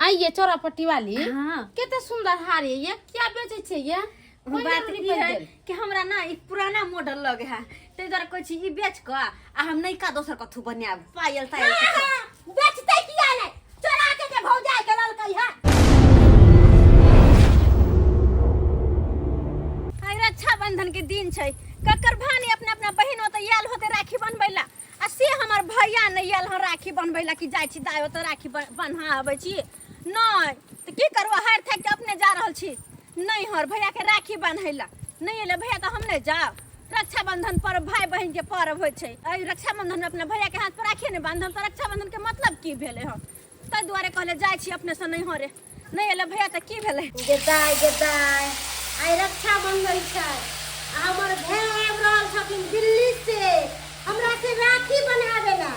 आइए चौरापट्टी वाली। हाँ। कते सुंदर हार ये, ये क्या बेचै छै ये? कोन बात जरूरी की पड़ि है गेल? कि हमरा ना ई पुराना मॉडल लगे है, ताहि दुआरे कहै छी ई बेच कऽ आ हम नयका दोसर कथू बनायब, पायल तायल किछो। हाँ, बेचतै किया नहि? चोरा के जे भौजाई के ललकै है। आइ रक्षाबंधन के दिन छै, ककर भानी अपना अपना बहिन ओतऽ आयल होतै राखी बनबै ला, आ से हमर भैया नहि आयल हँ राखी बनबै ला कि जाइ छी दाइ ओतऽ राखी बन्हा अबै छी। नहि तऽ की करबो, हारि थाकि के अपने जा रहल छी नैहर भैया के राखी बान्है ला। नहि एलै भैया तऽ हम नहि जाउ? रक्षाबंधन पर्व भाई बहिन के पर्व होइ छै। एहि रक्षाबंधन में अपना भैया के हाथ पर राखी नहि बांधम तऽ रक्षाबंधन के मतलब की भेलै हँ? ताहि दुआरे कहले जाइ छी अपने से नैहरे। नहि एलै भैया तऽ की भेलै? गेदाय गेदाय, आइ रक्षाबंधन छै आ हमर भाय आबि रहल छथिन दिल्ली से हमरा से राखी बनाबे ला।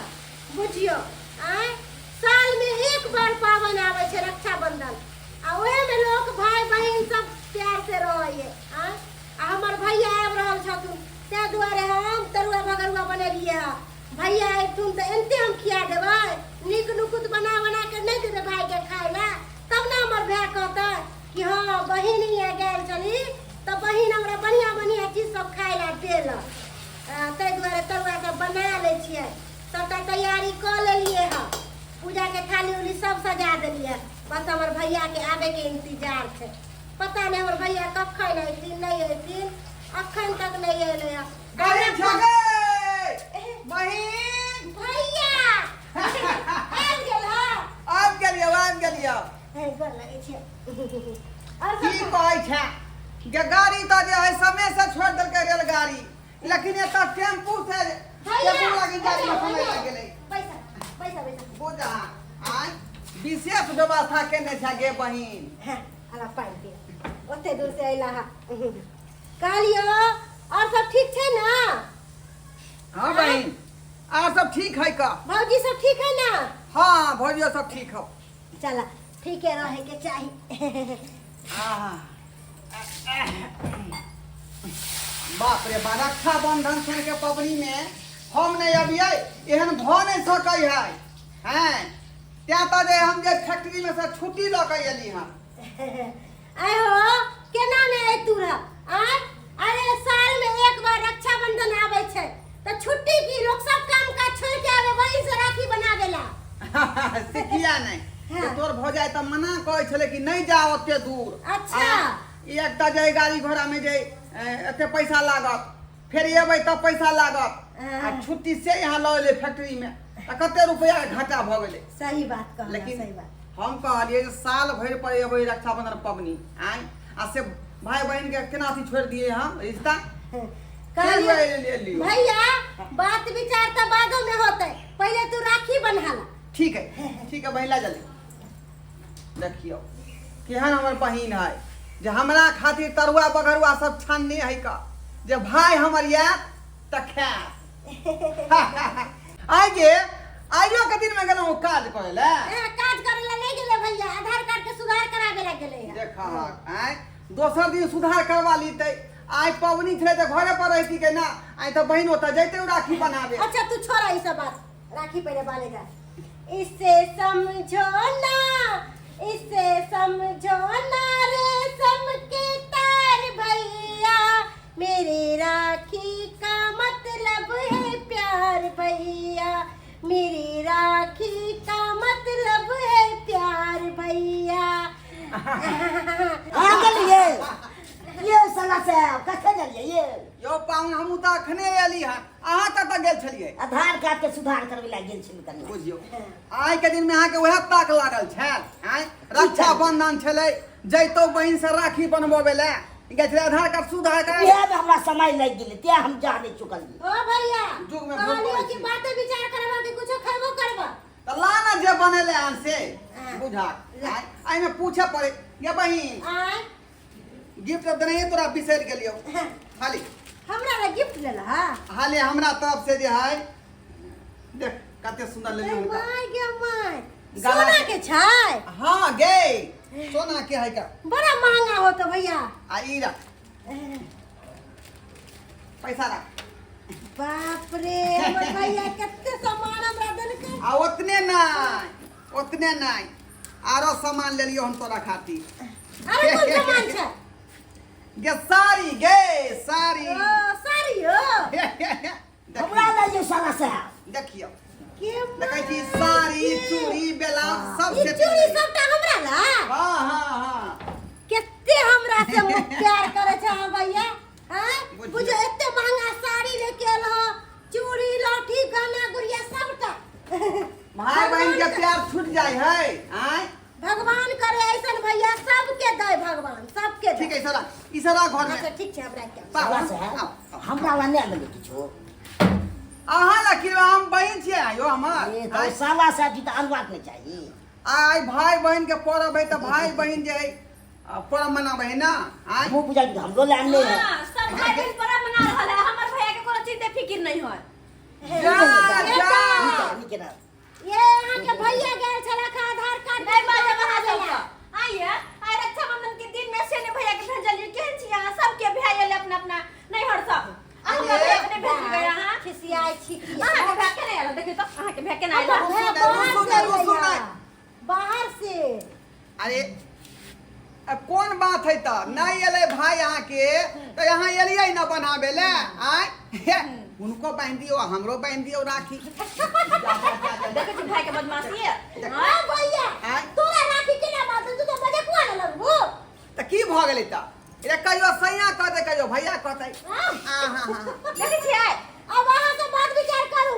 बुझियो, आय साल में एक बार पाबनि आबै छै रक्षाबंधन, आ ओहे में लोक भाई बहिन सब प्यार से रहैये। आय आ हमर भैया आबि रहल छथुन, ताहि दुआरे हम तरुआ भगरुआ बनेलियै हँ। भैया अयथुन तऽ एनते हम खिया देबै, नीक नुकुत बना बना के नहि देबै भाई के खाय ला, तब ने हमर भाय कहतै कि हँ बहिन हियाँ गेल छली तऽ बहिन हमरा बढ़िआँ बढ़िआँ चीज सब खाय ला देलक। ताहि दुआरे तरुआ सब बना लै छियै। सबटा तैयारी कऽ लेलियै हँ, पूजाके थाली उली सब सजा देलियै, बस हमर भैयाके आबैके इंतजार छै। पता नहि हमर भैया कखन अयथिन, नहि अयथिन, अखन तक नहि एलै हँ। गाड़ी छगे बहिन। भैया आबि गेल हँ? आबि गेलियौ, आबि गेलियौ। हे, गोर लगै छियै। आओर की सब कहै छै गे, गाड़ी तऽ जे है समय से छोड़ि देलकै रेलगाड़ी, लेकिन एतऽ टेम्पू से भैया टेम्पू लागी गाड़ी में समय लागि गेलै। पैसा पैसा पैसा। बुझा आय विशेष व्यवस्था केने छै गे बहिन। हाँ, अला पानि पी, ओते दूर से अयला हा। कहलियो, और सब ठीक छै ना? हाँ बहिन, आर सब ठीक है का? भौजी सब ठीक है ना? हाँ, भौजियो सब ठीक हो। चला, ठीक है, रहे के चाही। आहा। बाप रे बा, रक्षाबंधन सुन के पबनी में हम नहीं अबियै एहन भऽ नहीं सकै है। हैं तें तऽ जे हम जे फैक्ट्री में से छुट्टी लऽ के एली हँ। आय हो, केना ने अयतू रह आय? अरे साल में एक बार रक्षाबंधन आबै छै तऽ छुट्टी की, लोग सब काम काज छोड़ के आवे बहिन से राखी बनावे ला। से किया नहीं? हाँ। जे तोर भऽ जाय तऽ मना कहै छलै कि नहीं जाओ ओते दूर। अच्छा। आ, ई एकटा जे गाड़ी घोड़ा में जे एते पैसा लागत, फेर एबै तब पैसा लागत, हाँ। आ छुट्टी से यहाँ लऽ एलै फैक्ट्री में तऽ कते रुपया के घाटा भऽ गेलै। सही बात कहलौं। लेकिन सही बात। हम कहलियै जे साल भरि पर एबै रक्षाबंधन पबनी आँय, आ से भाई बहिन के केना अथी छोड़ि दियै हम रिश्ता? कहलियै ले लियौ। भैया, बात विचार तऽ बादो में होतै, पहिले तू राखी बन्हाला। ठीक है, ठीक है बहिन, ला जल्दी। देखियौ केहन हमर बहिन है जे हमरा खातिर तरुआ बघरुआ सब छानने है का, जे भाई हमर आयत तऽ खायत। आइ गे, आइयो के दिन में गेलहुँ काज करे ले। ए, काज करे ला नहीं गेले भैया, आधार कार्ड के सुधार करावे ला गेले है। देखा आइ दोसर दिन सुधार करवा लीते, आइ पबनी छलै तऽ घरे पर रहती के ना, आइ तऽ बहिन ओतऽ जैते राखी बनाबे। अच्छा तू छोड़ा ई सब बात, राखी पहले बालेगा। इसे समझो ना, इसे समझो ना रेशम के तार भैया, मेरी राखी का मतलब है प्यार भैया, मेरी राखी का मतलब है प्यार भैया। कहाँ गेलियै ये साला साहब? कथे गेलियै ये? यौ पाहुन, हमहूँ तऽ अखने एली हँ, अहाँ कतऽ गेल छलियै? आधार कार्ड के सुधार करबै लए गेल छलियै कनि। बुझियौ, आइ के दिन में अहाँके वएह ताक लागल छल। आँय, रक्षाबंधन छलै, जैतौ बहिन से राखी बनबबै लए, गेल छलै आधार कार्ड सुधार करा। इएह में हमरा समय लागि गेलै, तें हम जा नहि चुकलियै। ओ भैया, जुग में भूल कहलियो पड़ै कि छै। बाते विचार करबा कि कुछो खैबो करबा? तऽ ला ने जे बनेले हन से। हाँ। बुझा आँय, एहिमे पूछे पड़े ये बहिन। आँय। गिफ्ट देने तोरा बिसरि गेलियौ खाली। हमरा ला गिफ्ट लेला हा? हाले हमरा तरफ से जे है, देख कते सुंदर लेलियौ हुनका। My गे my, गला सोना के छै? हाँ गे, सोना के है का। बड़ा महंगा होतो भैया। आ ई रख पैसा रख। बाप रे, हमर भैया कते सामान हमरा देलकै। आ ओतने नहि, ओतने नहि, आरो सामान लेलियो हम तोरा खातिर। अरे कोन सामान छै? गे साड़ी, गे साड़ी। ओ साड़ी हो। हमरा लै यो साला साहब। देखियो, के देखै छी साड़ी, चूड़ी, ब्लाउज सब ई सेट। चूड़ी सबटा हमरा ला? हाँ हाँ हाँ। कते हमरा से प्यार करे छै अहाँ भैया। हैं, बुझियौ। बुझो एते महंगा साड़ी लेके एल हो, चूड़ी, लौठी, गहना गुड़िया सबटा। भाई बहन के प्यार छूट जाय है। आय भगवान करे ऐसन भैया सबके दे, भगवान सबके दे। ठीक है, इसरा इसरा घर में। अच्छा ठीक छै, हमरा के बा- साला आओ, साहब आओ। हमरा ला नहि आनलियै किछो। अहाँ ला की, हम बहन छियै आयो हमर। ए तऽ साला साहब जी तऽ अनबाक नहि चाही। आइ भाई बहन के परब है तऽ भाई बहन जे है परब मनाबै है ना। आय हमहूँ बुझल कि हमरो लए आनले है। हाँ, सब भाई बहन परब मना रहल है, हमर भैया के कोनो चीज के फिक्र नहीं है। जा जा। नीक केना? ये अहाँ के भैया गेल छलख आधार कार्ड नहीं बाजब अहाँ सबके। आइए, आइ रक्षाबंधन के दिन में से ने भैया के भेजलियै, केहन छी अहाँ? सबके भैया एलै अपना अपना नैहर सब। आ हमरा भैया के नहि भेजलियै अहाँ। खिसियाइ छी की? अहाँके भैया केना आयल? देखियौ तऽ अहाँके भैया केना आयल? हमर भैया रुसू बाहर नहि, से रुसू अयलैया। नहि। बाहर से। अरे अब कोन बात है तऽ नहि एलै भाई अहाँके तऽ अहाँ एलियै न बनाबे ले। आय हुनको बान्हि दियौ, हमरो बान्हि दियौ राखी। जा, जा, जा, जा। देखै छी भाई के बदमाशी। हाँ भैया, आँय? तोरा राखी केना बांधल? तू तऽ मजकुआ ने लगबो। तऽ की भऽ गेलै तऽ? रे कहियो सैया कहतै, कहियो भैया कहतै। हाँ? आ हाँ हाँ। देखै छियै। अब अहाँ सब बात विचार करू।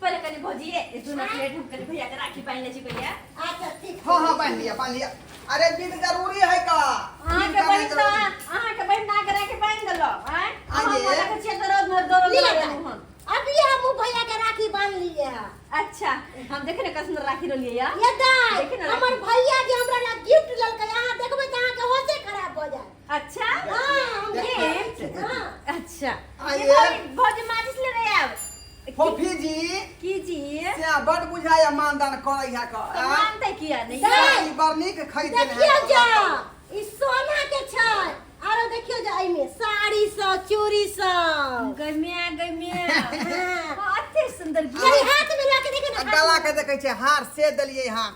पहिले कनि भौजी 2 प्लेट हम कनि भैया के राखी बान्हि लै छी भैया। अच्छा ठीक। हाँ हाँ, बान्हि लिअ, बान्हि लिअ। अरे विध जरूरी है का। अहाँके बहिन तऽ अहाँके बहिन ना के राखी बान्हि देलक। आँय, अहाँ आइए। देखै छियै तऽ रोज रोज दौड़ल लिअ दौड़ल दाइ। हन। अभी हम भैया के राखी बांध लिए है। अच्छा, हम देखे ने कैसन राखी रहलियै या। ये दाइ, देखी ने राखी। हमर भैया जे हमरा ला गिफ्ट लेलकै, अहाँ देखबै तऽ अहाँके होशे खराब भऽ जायत। अच्छा। हाँ, हम गिफ्ट? हाँ। अच्छा। आइए। ये भौजी, भौजी माचिस लेने आयब। फोफी जी। की जी? से बड़ बुझाय मानदान करै है का। तऽ मानतै किया नहि? दाइ। ई बड़ नीक खरीद देने देखियौ है। जा, ई सोना के छै। आरो देखियौ जा, एहिमे साड़ी सब, चूड़ी सब। गै माय, गै माय। हाँ। हाँ, अते सुन्दर ये गिफ्ट। हाथ में लऽ के देखियौ आ ने। गला के देखै छै हार से देलियै हँ।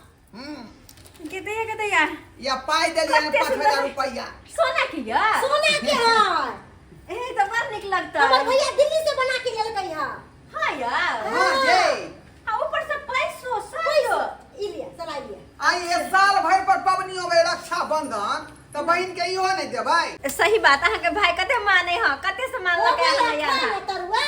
के दैया, के दैया? या पाइ देलियै कते 5000 सुन्दर। रुपैआ। सोना के या? सोना के है। ए तऽ बड़ नीक लगतै। हमर भैया दिल्ली से बना के लेलकै है। हाँ यार। हाँ ये। आ ऊपर से पैसो साड़ियो। ई लिअ, चला लिअ। आइ एक साल भरि पर पबनी होबै रक्षा बंधन तऽ बहिन के इहो नहि देबै। सही बात, अहाँके भाई कते माने हँ, कते से ओ मानलक भैया अहाँ खा यार। ने तरुआ।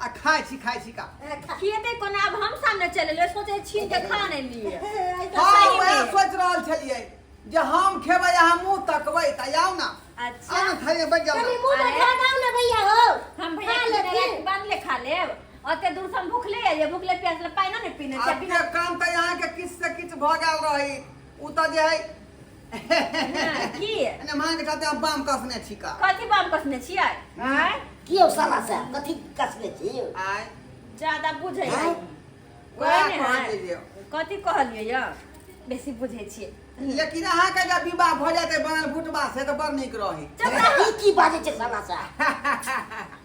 आ खाइ छी, खाइ छी का। हाँ, खा। खिएतै कोना, आब हम सामने चलि एलियै, सोचै छी जे खा नहि लिए। ऐसा हाँ, सही वएह में। सोचि रहल छलियै जे हम खेबै अहाँ मुँह तकबै तऽ आउ ने। अच्छा। आउ ने थारी में बैठ जाउ कनि ने। मुँह में अरे। धऽ दाउ ने भैया हो। हम भैया खा के लेथिन। राखी बांधले खा लेब। ओते दूर से हम भूखले आइए, भूखले प्यासले पानि नहि पीने छियै। आब के काम तऽ अहाँके किछु से किछु भऽ गेल रही ओ तऽ जे है। हाँ, की? एने मांग के हम बाम कसने छी का। कथी बाम कसने छियै? आँय? की यौ साला साहब, कथी कसने छी? आँय? ज्यादा बुझै आँय? है। वएह कहने है। कहलियै जे। कथी कहलियै यौ? बेसी बुझै छियै। लेकिन अहाँके जब विवाह भऽ जेतै बनल भुटबा से तऽ बड़ नीक रही। की की बाजै छै साला साहब?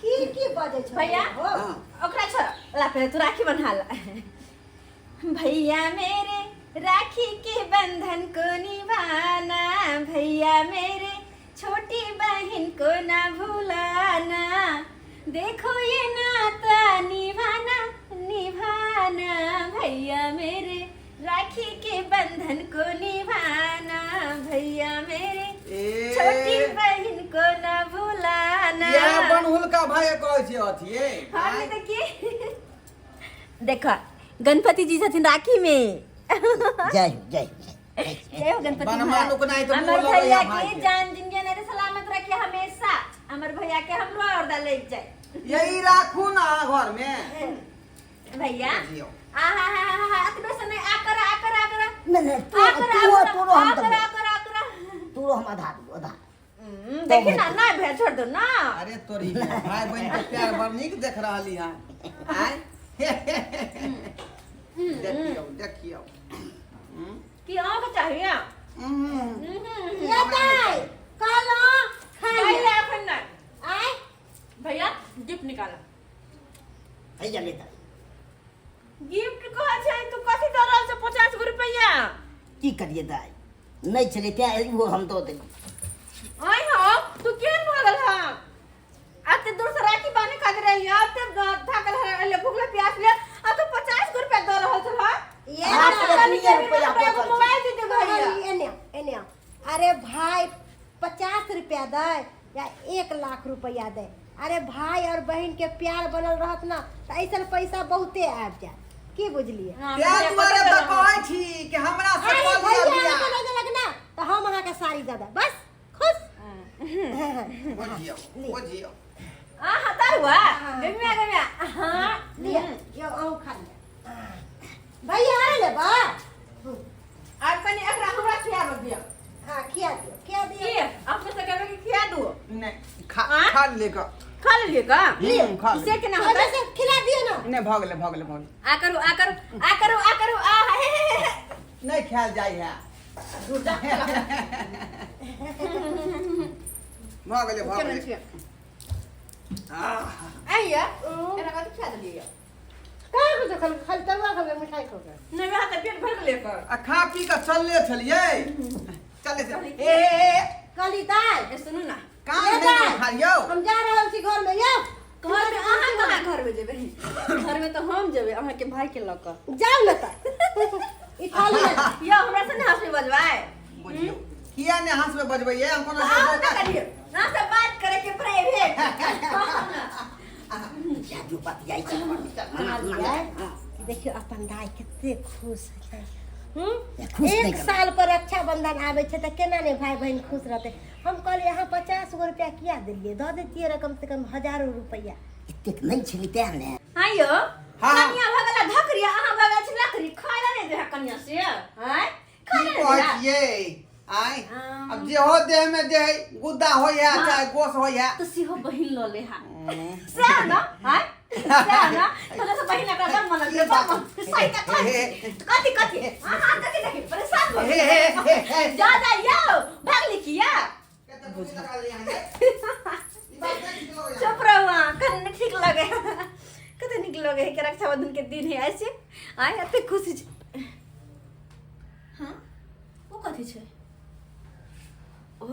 की की बजै छै भैया? हो? हाँ। ओकरा छोड़, ला पहिले तू राखी बन्हा ला। भैया मेरे राखी के बंधन को निभाना, भैया मेरे छोटी बहन को ना भुलाना, देखो ये नाता निभाना निभाना, भैया मेरे राखी के बंधन को निभाना, भैया मेरे ए छोटी बहन को ना भुलाना। इएह बनहुलका भाई कहै छै अथिये। हाँ, नहीं तो की देखा गणपति जी छथिन राखी में। जय हो, जय हो, जय हो। जय हो गणपति बनमा महाराज। नुकनाइ तऽ हमर मुँह लगैया भैया भाई के के। जान जिंदगी नहीं सलामत रखिए हमेशा, हमर भैया के हमरो और ले जाए। यही राखू ना घर में भैया। बुझियौ। आ हा हा हा हा, अतबे से नहीं, आ कर, आ कर, आ कर। नहीं, नहीं, तू आ कर, आ तू कर, तोरो हम आ कर, देबो। आ कर, आ कर। तोरो हम आधा देबो, आधा। देखी ना, ना भैया छोड़ दो ना। अरे तोरी भाई बहन के प्यार बड़ नीक देख रहली हन। आँय? देखियौ, देखियौ। की अहाँ के चाहिए? ये दाइ, कहलहुँ खा नहीं लिअ। एखन नहीं। आँय? भैया गिफ्ट निकाला। भैया लेता। गिफ्ट कहै छै तू कथी दऽ रहल छै? 50 गो रुपैआ। की करिए दाइ नहि छलै तेँ इहो हम दऽ देलियै। आइ हो तू केहन भऽ गेल हँ? एते दूर से राखी बान्हे खातिर एलियै, एते थाकल एलियै, भूखले प्यासले, आ तू 50 गो रुपया दऽ रहल छल हँ? ये आठ ना, सए दुइए रुपैआ हमरा एगो बचल छै। मोबाइल दे दे भैया। एने आओ, एने आओ। अरे भाई 50 रुपया दे या 1 लाख रुपया दे, अरे भाई और बहन के प्यार बनल रहत ना तऽ ऐसन पैसा बहुते आबि जायत, की बुझलियै? हाँ, तें भैया, दुआरे कतऽ तऽ गेलहुँ? कहै छी कि हमरा से अरे कऽ लिअ भैया बियाह। अहाँके नहि देलक ना तऽ हम अहाँके साड़ी दऽ देब, बस खुश। बुझियौ बुझियौ। आहा तरुआ गमिया गमिया, हाँ। लिअ यौ, अहूँ खा लिअ। भैया आरे लेबा। आब कनि एकरा हमरा खियाबऽ दिअ। हाँ, खिया दियौ, खिया दियौ। की अपने से कहबै कि खिया दू? नहि, खा आँय? खा ले कऽ। खा लेलियै का? खा से लेलियै। केना ओहिमे होतै? से खिला दियौ ना। नहि, भऽ गेलै, भऽ गेलै, भऽ गेलै। आ करू, आ करू, आ करू, आ करू, आ हे हे हे हे। नहि खायल जाइ है। भऽ गेलै, भऽ केना गेलै। छियै? आह, आइया एकरा कथी खिया देलियै? कहाँ कुछो खाली, खाली तरुआ खेबै, मिठाइ खेबै। नहि, वएह तऽ पेट भरि गेलै एकर। आ खा पी कऽ चलले छलियै, चलले छलियै। ए ए, ए, कहली दाइ। ए, सुनू ना। कान ये नहि दाइ, खा लियौ। हम जा रहल छी घर में यौ। घर में अहाँ कहाँ घर में जेबै? घर में तऽ हम जेबै अहाँके भाई के लऽ कऽ। जाउ ने तऽ ई थाली ले। यौ, हमरा से ने हंसबै बजबै। बुझियौ, किया ने हंसबै बजबैये? हम कोनो अहाँ तऽ करियौ अहाँ से बात करे के प्राइवेट। जादू बतियाइ छै। कहलियै, देखियौ अपन दाइ कते खुश छै। खुश नहि एक करबै। साल पर रक्षाबंधन आबै छै तऽ केना नहि भाई बहिन खुश रहतै? हम कहलियै, अहाँ 50 गो रुपया किया देलियै? दऽ दैतियै रह कम से कम हजारो रुपया। एतेक नहि छलै तेँ ने। हाँ यौ। हाँ। कनिया भऽ गेला धकरी, अहाँ भऽ गेल छी लकड़ी। खाय ला नहि देह कनिया से आँय? की खाय ला नहि कहै देह? छियै आँय? अब जे हो देह में जे है गुद्दा होइ है चाहे गोश होइ है। तऽ सेहो बहिन लऽ ले हा, सएह न आँय, सएह न? तोरा से बहिन एकरा बड़ मन लगलै, बड़ मन सही तऽ कथी कथी कथी? अहाँ देखी देखी परेशान भऽ हे हे हे हे। जा जा यौ, भागली किया? चुप रहू अहाँ, कनि नहि ठीक लगे? कते नीक लगे है कि रक्षाबंधन के दिन है ऐसे आय, एते खुशी छै। हाँ, ओ कथी छै? ओ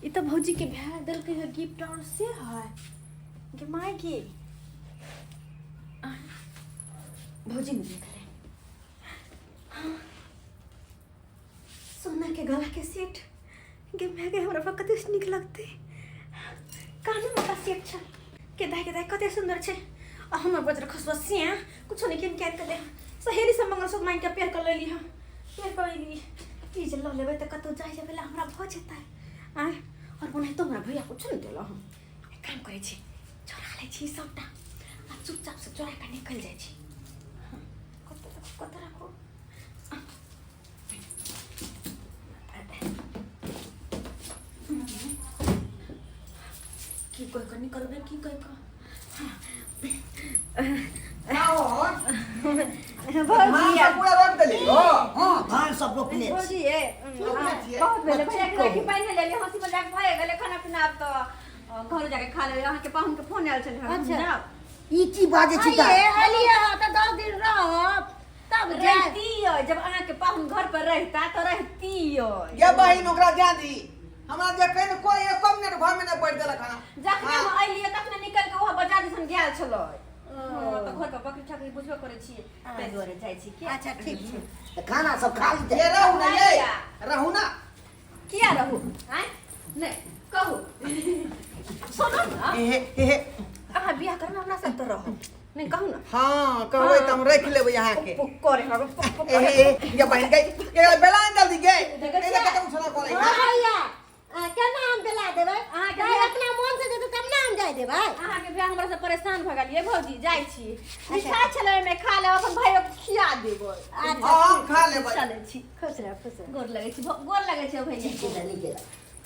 ई तऽ भौजी के भाय देलकै है गिफ्ट और से है गे माय के। आह, भौजी ने देख ले। हाँ, सोना के गला के सेट गे माय गे, हमरा पर कते नीक लगतै। कानो में का सेट छै के दाइ, के दाइ, कते सुंदर छै। आ हमर बजर खसुआ से कुछो नहीं किन के दे। सहेली सब मंगलसूत्र मांगि के पेर कर लेली हँ, पेर कर लेली। ई जे लऽ लेबै तऽ कतहु जाइ जेबै ला हमरा भऽ जेतै। आँय, आओर ओनाहितो हमरा भैया कुछो नहि देलक। हम एक काम करै छी, चोरा लै छी सबटा आ चुपचाप से चोरा कऽ निकलि जाइ छी। हँ, कतऽ राखू, कतऽ राखू? की कहि कऽ निकलबै, की कहि कऽ? धान सब पूरा रोपि देली हो? हँ, धान सब रोपने छी। भौजी ए, छियै। बहुत भेलै, भैया के राखी बान्हि लेलियै, हँसी मजाक भए गेलै, खाना पीना आब तऽ घर जाके खा लेबै। अहाँके पाहुन के फोन आयल छलै हँ। अच्छा। जाउ। ई की बाजै छी दाइ? आइए अलियै हँ तऽ 10 दिन रहब तब जायब। रहितियै, जब अहाँके पाहुन घर पर रहिता तऽ रहितियै। ये बहिन, ओकरा जा दी। हमरा जे कहि ने कोई एको मिनट घर में नहीं बैठ देलक हन। जखने हम अयलियै तखने निकलि कऽ वहाँ बाजार दिसन गेल छलै। हँ, तऽ घर पर बकरी ठकरी बुझबे करै छियै, ताहि दुआरे जाइ छी की। अच्छा, ठीक छै। तऽ खाना सब खा ली। ये रहू ना, ये रहू ना। किया रहू आँय? नहि कहू, सुनू ने। हे हे हे। अहाँ बियाह करबै हमरा साथ तऽ रहू, नहि कहू ने। हाँ, कहबै तऽ हम रख लेबै अहाँ के। पुक करे हम पुक पुक ए करे। हे हे, ये बहिन गई, ये बेलान जल्दी गई। देखै ए छियै? कते उछला करे। हाँ भैया, केना हम बेला देबै? अहाँके दाइ अपना मोन से देतै तब ने हम जाय देबै। अहाँके बियाह हमरा से परेशान भऽ गेलियै भौजी, जाइ छी। मिठाइ छलै ओहिमे, खा लेब, अपन भाइयो के खिया देबै। अच्छा। हाँ, हम खा लेबै। चलै छी। खुश रह, खुश रह। गोर लगै छी, गोर लगै छै भैया। ठीक छै, नीक गेल।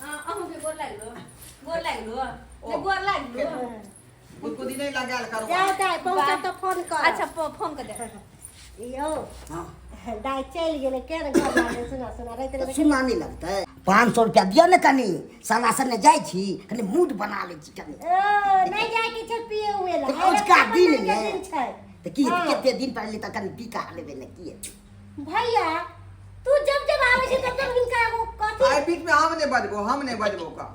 अहूँके गोर लागलो, गोर लागलो, नहि गोर लागलो। गुदगुदी नहीं लगायल करू। जाओ दाइ, पहुँचब तऽ फोन कर। अच्छा, फोन कर दे। यौ। हँ। दाइ चलि गेलै, केहन घर लागै सुना सुना रहैत तऽ रहै। सुना नहि लगतै? 500 रुपया दिअ ने कनि, साला सने जाइ छी, कनि मूड बना लै छी कनि। ओ नहि जायके छै पिए उए ला। तऽ अजुका दिन रक्षाबंधन के ने। दिन छै। तऽ की? हाँ। कते दिन पर एली तऽ कनि पी कऽ लेबै ने, की? भैया, तू जब जब आबै छै तब तब हिनका एगो कथी आइ बीच में हम नहीं बजबो, हम नहीं बजबो का।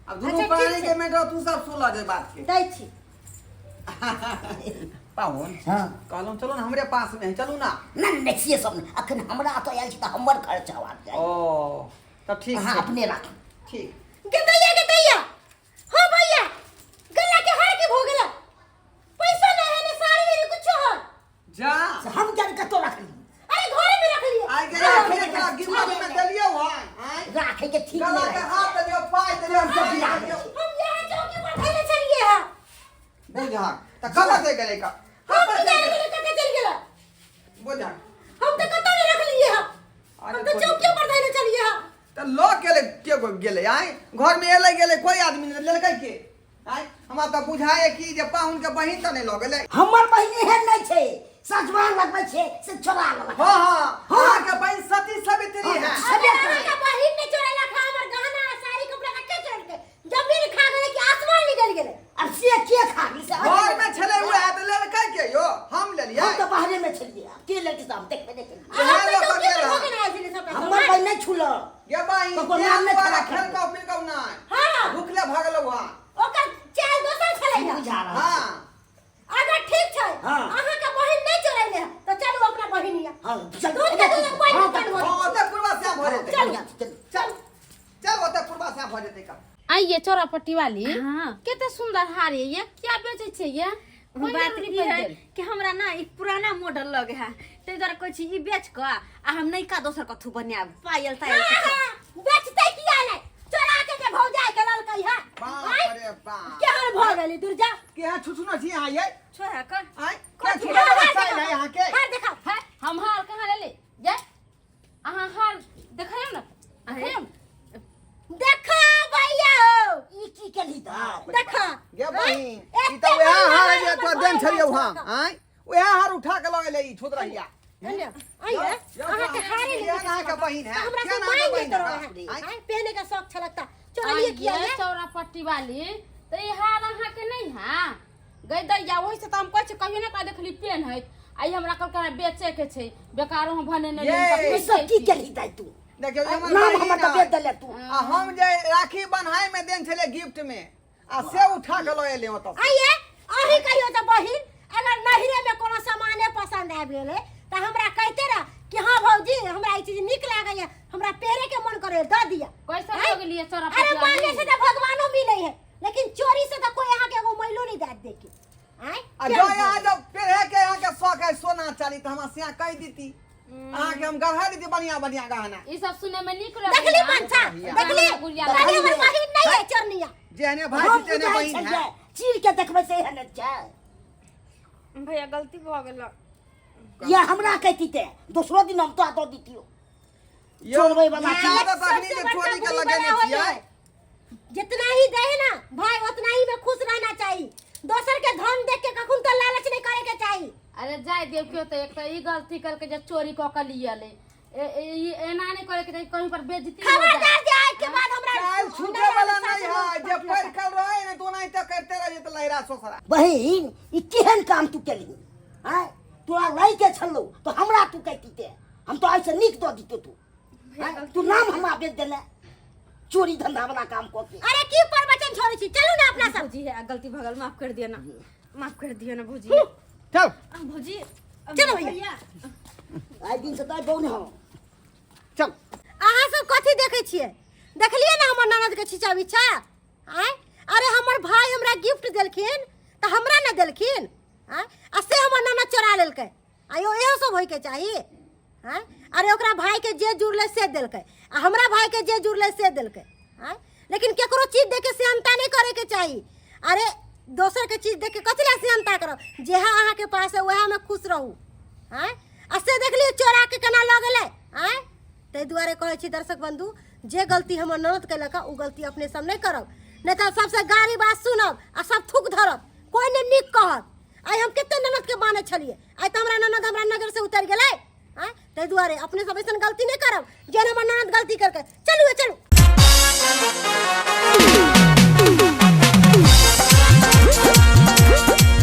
अब दुनू अच्छा, ठीक प्राणी छै। के मैटर तू सब सुन जे बात के। दै छी। पाहुन हाँ। कहलहुँ चलू ने हमरे पास में है, चलू ना। नहि नहि, से सब नहि, अखन हमरा तऽ आयल छी तऽ हमर खर्च हेबाक चाही। ओ तब ठीक अहाँ छै। अपने राखू। ठीक। गे दैया, गे दैया, हाँ भैया, गला के हार के भो गेला, पैसा नहीं है ने साड़ी है कुछ है। जा। से हम जान कतौ रखली? अरे घरे में रख लिए। आइ के राखे के गिरवा में देलियो हन। आइ राखे के ठीक गला नहीं के रहे। हाथ देलियो, पाय देलियो, हम सब बियाह देलियो। हम यहाँ चौकी पर धइले छलिए है। बुझा त कतऽ दे गेलै का? हम कतऽ तो दे जाने गेलै? गेलै कतऽ चलि गेलै। बुझा। हम तो कतऽ नहीं रख लिए है। अरे हम तो कोई- चौकी पर धइले छलिए है। त लऽ गेलै के गो गेलै? आइ घर में एलै गेलै कोई आदमी नहि लेलकै के? आइ हमरा तऽ बुझाए कि जे पाहुन के बहिन तऽ नहि लऽ गेलै। हमर बहिन एहन नहि छै, सजवान लगबै छै से चोरा लेलक। हाँ हाँ, अहाँके बहिन सती सवित्री है। छेबे अरे करै। अहाँके बहिन नहि चोरेलक है, हमर गहना आ साड़ी कपड़ा के के चोरेलकै? जमीन खा गेलै कि आसमान निकलि गेलै? आब से के खा गेलै से घर में छलै उएह तऽ लेलकै के यो? हम लेलियै। हम तऽ बाहरे में छलियै, आब के लेलकै से हम देखबे नहि केलियै। आ हम तऽ इएह लऽ कऽ चौकी पर गेल भऽ के ने आयल छलियै सबटा हमर सामान। बहिन नहि छुलक। गे बहिन, ककरो तें नाम नहि दुआरे खराब खेलकौ पिलकौ नहि। हाँ। भुखले भऽ गेलौ हँ। ओकर चाल दोसर छलै की हँ। बुझा रहल छै? हाँ। अगर ठीक छै, हाँ। अहाँके बहिन नहि चोरेले है तऽ चलू अपना बहिन हियाँ। हाँ, चल। दूध के दूध पानि हाँ, के पानि भऽ हाँ, ओतऽ पूर्वा श्याम भऽ जेतै। चल, चल। चल चल, ओतऽ पूर्वा श्याम भऽ जेतै का। आइए चोरा पट्टी वाली। हाँ। कते सुंदर हार है ये, क्या बेचै छै ये? कोई बात जरूरी की पड़ि है गेल। कि हमरा ना ई पुराना मॉडल लगे है, ताहि दुआरे कहै छी ई बेच कऽ आ हम नयका दोसर कथू बनायब, पायल तायल हाँ, किछो। हाँ, बेचतै किया नहि? चोरा के जे भौजाई के ललकै है। बाप आँय? रे बाप। केहन भऽ गेली दुर्जा? केहन छुछुनो छी अहाँ यै? छोड़ा कऽ। आँय, के कथी? छुछुनो हार बच्चा देखाउ, है अहाँके? हार देखाउ। है, हम हार कहाँ लेले? जे अहाँ हार देखैयौ ने, देखैयौ ने। देखा भैया हो। ई की केलही तऽ? देखा। गे बहिन, आँय? ई तऽ उएह हार है जे एते तोरा देन छलियौ हँ। आँय, उएह हार उठा के लऽ गेलै ई छुतरहिया। आइए, अहाँके हारे नहि केहन अहाँके बहिन है? हमरा से केहन अहाँके मांग बहिन लेते है? रहे। आँय? आँय, पहने का शौक छलक त चोरलिए किया आइए ये? चौरा पट्टी वाली, तऽ ई हार अहाँके नहि है गई दैया? ओहि से तऽ हम कहै छी कहियो ने कहियो देखली पेन है। आइ हमरा कहलकै बेचे के छै, बेकारो हम भने नहि ये। लेब, ई सब की केलही दाइ तू? देखियौ, ई हमर नाम बहिन हमर तऽ है। बेच देले तू। आ हम जे राखी बन्हाई में देन छलै गिफ्ट में, आ से उठा के लऽ एलै ओतऽ से। आइए अही कहियो तऽ बहिन अगर नहिरे में कोनो सामाने पसंद आबि गेलै तऽ हमरा कहिते रह कि हाँ भौजी, हमरा ई चीज नीक लागैया, हमरा पहिरे के मन करे, दऽ दिया। कैसे आँय? हो गेलियै चौरा अरे पट्टी मांगे वाली? से तऽ भगवानो मिले है, लेकिन चोरी से तऽ कोई अहाँके एगो मैलो नहीं दे दे के। आँय? आ केहन जो भऽ यहाँ गेल? जब पेढ़े के यहाँ के शौक है सोना चाली, तऽ हमरा से कहि दीती, अहाँके हम गढ़ा दीती बढ़िया बढ़िया गहना। ई सब सुने में नीक लगैया। देखली मनसा, देखली? गुड़िया कहली हमर देखली। बहिन नहीं है चोरनिया। जेहने भाई हम छी तेहने बुझाइ बहिन है। छलियै, चीर के देखबै से एहन छै। भैया, गलती भऽ गेल। या हमरा कहती ते दोसरो दिन हम तोरा दऽ दितियौ। यौ, चोरबै वाला ई चीज। तऽ तखनी जे सबसे बड़का चोरी के बुरी लगेने बला होई छियै। है। जितना ही दे है ना भाई, उतना ही में खुश रहना चाहिए। दोसर के धन देख के कखन तो लालच नहीं करे के चाहिए। अरे जाय देव, क्यों तो एक तो ई गलती करके जे चोरी कऽ के लिए ले, ई एना नहि करे के चाही, कहीं पर बेइज्जती हो जाए। खबरदार जे आज के बाद हमरा काल्हि छूटे वाला नहीं है, जे पढ़ कर रहे ने तो नहीं तो करते रहिए तो लहरा ससुरा। बहिन, ई केहन काम तू केलही? आँय, तोरा लै के छलौ तऽ हमरा तू कहती ते हम तो ऐसे नीक दऽ दितौ तू। आँय, तू नाम हमरा बेच देले चोरी धंधा वाला काम कऽ के। अरे की प्रवचन छोड़ै छी, चलू ना अपना सब। भौजी है, गलती भऽ गेल, माफ कर दिया ना, माफ कर दिया ना भौजी। चल। आ, भौजी। चलो भैया। आइ दिन से तऽ बौन हम। चल। अहाँ सब कथी देखै छियै? देखलियै ने हमर ननद के छिचा बिछा? आँय, अरे हमर भाई हमरा गिफ्ट देलखिन तऽ हमरा ने देलखिन। आँय, आ से हमर ननद चोरा लेलकै। आयो इहो सब होइके चाही? आँय, अरे ओकरा भाई के जे जुड़लै से देलकै, आ हमरा भाई के जे जुड़लै से देलकै। आँय, लेकिन केकरो चीज देख के सेहनता नहि करैके चाही। अरे दोसर के चीज देख के कथी लए सेहनता करब? जेहा अहाँके पास है उएहमे खुश रहू। आँय, आ से देखलियै चोरा के केना लऽ गेलै। आँय, ताहि दुआरे कहै छी दर्शक बंधु, जे गलती हमर ननद केलक हँ, ओ गलती अपने सब नहि करब, नहि तऽ सबसँ गारि बात सुनब आ सब थूक धरत, कोइ नहि नीक कहत। आइ हम कते ननद के मानै छलियै, आइ तऽ हमरा ननद हमरा नजर से उतरि गेलै। आँय, ताहि दुआरे अपने सब ऐसन गलती नहि करब जेहन हमर ननद गलती केलकै। चलू चलू।